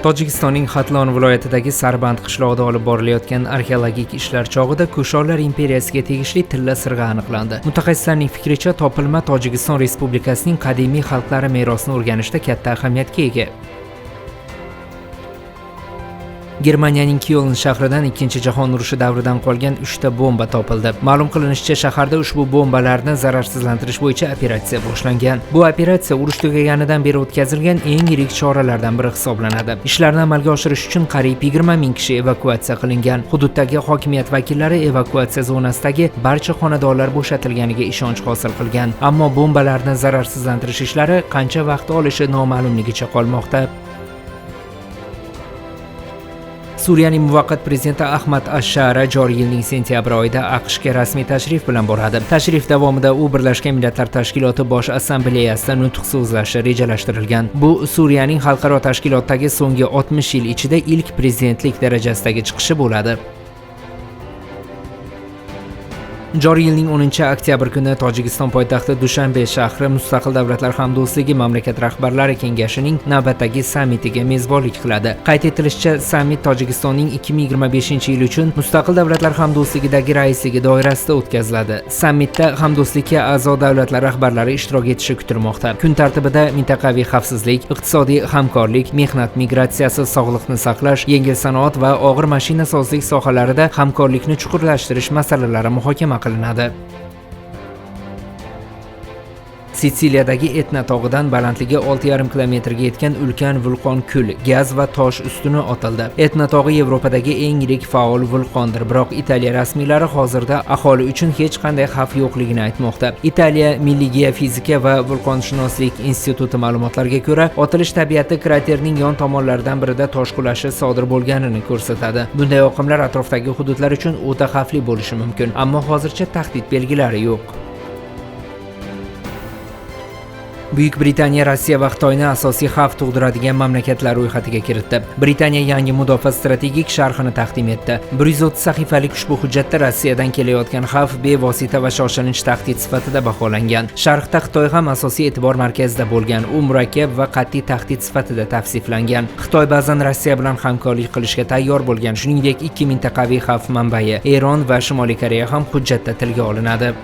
Tojikistonning Xatlon viloyatidagi Sarband qishlog'ida olib borilayotgan arxeologik ishlar chog'ida Kushonlar imperiyasiga tegishli tilla sirg'a aniqlandi. Mutaxassislarning fikricha, topilma Tojikiston Respublikasining qadimiy xalqlari merosini o'rganishda katta ahamiyatga ega. Germaniyaning Kyoln shahridan 2 jahon urushi davridan qolgan 3 ta bomba topildi. Ma'lum qilinishicha, shaharda ushbu bombalarni zararsizlantirish bo'yicha operatsiya boshlangan. Bu operatsiya urush tugaganidan beri o'tkazilgan eng yirik choralardan biri hisoblanadi. Ishlarni amalga oshirish uchun qariyb 20 ming kishi evakuatsiya qilingan. Hududdagi hokimiyat vakillari evakuatsiya zonasidagi barcha xonadonlar bo'shatilganiga ishonch hosil qilgan. Ammo bombalarni zararsizlantirish ishlari qancha vaqt olishi noma'lumligicha qolmoqda. Suriyaning muvaqqat prezidenti Ahmad Ash-Shara joriy yilning sentyabr oyida AQShga rasmiy tashrif bilan boradi. Tashrif davomida u Birlashgan Millatlar Tashkiloti Bosh Assambleyasida nutq so'zlashi rejalashtirilgan. Bu Suriyaning xalqaro tashkilotdagi so'nggi 60 yil ichida ilk prezidentlik darajasidagi chiqishi bo'ladi. Joriy yilning 10-oktyabr kuni Tojikiston poytaxti Dushanbe shahri Mustaqil Davlatlar Hamdo'stligi mamlakat rahbarlari kengashining navbatdagi sammitiga mezbonlik qiladi. Qayd etilishicha, sammit Tojikistonning 2025-yil uchun Mustaqil Davlatlar Hamdo'stligidagi raisligi doirasida o'tkaziladi. Sammitda hamdo'stlikka a'zo davlatlar rahbarlari ishtirok etishi kutilmoqda. Kun tartibida mintaqaviy xavfsizlik, iqtisodiy hamkorlik, mehnat migratsiyasi, sog'liqni saqlash, yengil sanoat va og'ir mashinasozlik sohalarida hamkorlikni chuqurlashtirish masalalari muhokama qilinadi. Sitsiliyadagi Etna tog'idan balandligi 6,5 kilometrga yetgan ulkan vulqon kul, gaz va tosh ustuni otildi. Etna tog'i Yevropadagi eng yirik faol vulqondir, biroq Italiya rasmiylari hozirda aholi uchun hech qanday xavf yo'qligini aytmoqda. Italiya Milliy geofizika va vulqonshunoslik instituti ma'lumotlariga ko'ra, otilish tabiati kraterning yon tomonlaridan birida tosh qulashi sodir bo'lganini ko'rsatadi. Bunday oqimlar atrofdagi hududlar uchun o'ta xavfli bo'lishi mumkin, ammo hozircha tahdid belgilari yo'q. Buyuk Britaniya Rossiya va Xitoyni asosiy xavf tug'diradigan mamlakatlar ro'yxatiga kiritdi. Britaniya yangi mudofaa strategik sharhini taqdim etdi. 130 sahifalik ushbu hujjatda Rossiyadan kelayotgan xavf bevosita va shoshilinch tahdid sifatida baholangan. Sharhda Xitoy ham asosiy e'tibor markazida bo'lgan. U murakkab va qat'iy tahdid sifatida tavsiflangan. Xitoy ba'zan Rossiya bilan hamkorlik qilishga tayyor bo'lgan, shuningdek, ikki mintaqaviy xavf manbai Eron va Shimoliy Koreya ham hujjatda tilga olinadi.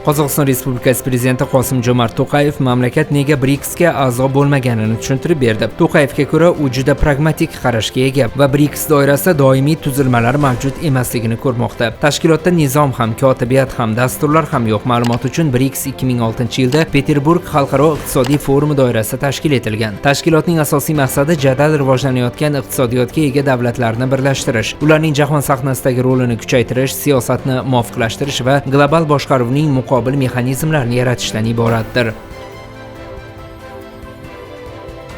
Qozog'iston Respublikasi prezidenti Qosim-Jomart To'qayev mamlakat nega BRICSga a'zo bo'lmaganini tushuntirib berdi. To'qayevga ko'ra, u juda pragmatik qarashga ega va BRICS doirasida doimiy tuzilmalar mavjud emasligini ko'rmoqda. Tashkilotda nizom ham, kotibiyat ham, dasturlar ham yo'q. Ma'lumot uchun, BRICS 2006-yilda Peterburg xalqaro iqtisodiy forumi doirasida tashkil etilgan. Tashkilotning asosiy maqsadi jadal rivojlanayotgan iqtisodiyotga ega davlatlarni birlashtirish, ularning jahon sahnasidagi rolini kuchaytirish, siyosatni muvofiqlashtirish va global boshqaruvning muqobil mexanizmlarni yaratishdan iboratdir.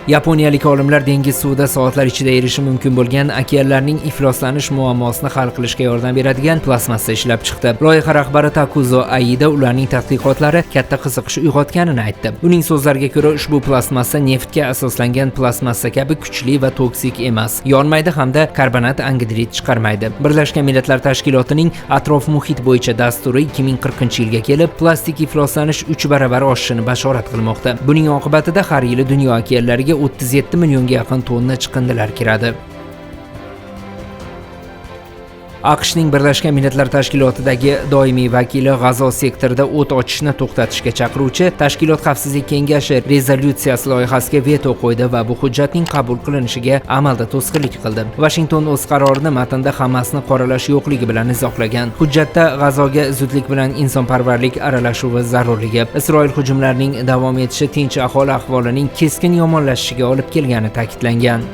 Yaponiyalik olimlar dengiz suvida soatlar ichida erishi mumkin bo'lgan okeanlarning ifloslanish muammosini hal qilishga yordam beradigan plastmassa ishlab chiqdi. Loyiha rahbari Takuzo Aida ularning tadqiqotlari katta qiziqish uyg'otganini aytdi. Uning so'zlariga ko'ra, ushbu plastmassa neftga asoslangan plastmassa kabi kuchli va toksik emas, yonmaydi hamda karbonat angidrid chiqarmaydi. Birlashgan Millatlar Tashkilotining atrof-muhit bo'yicha dasturi 2040-yilga kelib plastik ifloslanish 3 baravar oshishini bashorat qilmoqda. Buning oqibatida har yili dunyo okeanlariga 37 millionga yaqin tonna chiqindilar kiradi. AQShning Birlashgan Millatlar Tashkilotidagi doimiy vakili G'azo sektorida o't ochishni to'xtatishga chaqiruvchi Tashkilot Xavfsizlik Kengashi rezolyutsiyasi loyihasiga veto qo'ydi va bu hujjatning qabul qilinishiga amalda to'sqinlik qildi. Vashington o'z qarorini matnda Hamasni qoralash yo'qligi bilan izohlagan. Hujjatda G'azoga zudlik bilan insonparvarlik aralashuvi zarurligi, Isroil hujumlarining davom etishi tinch aholi ahvolining keskin yomonlashishiga olib kelgani ta'kidlangan.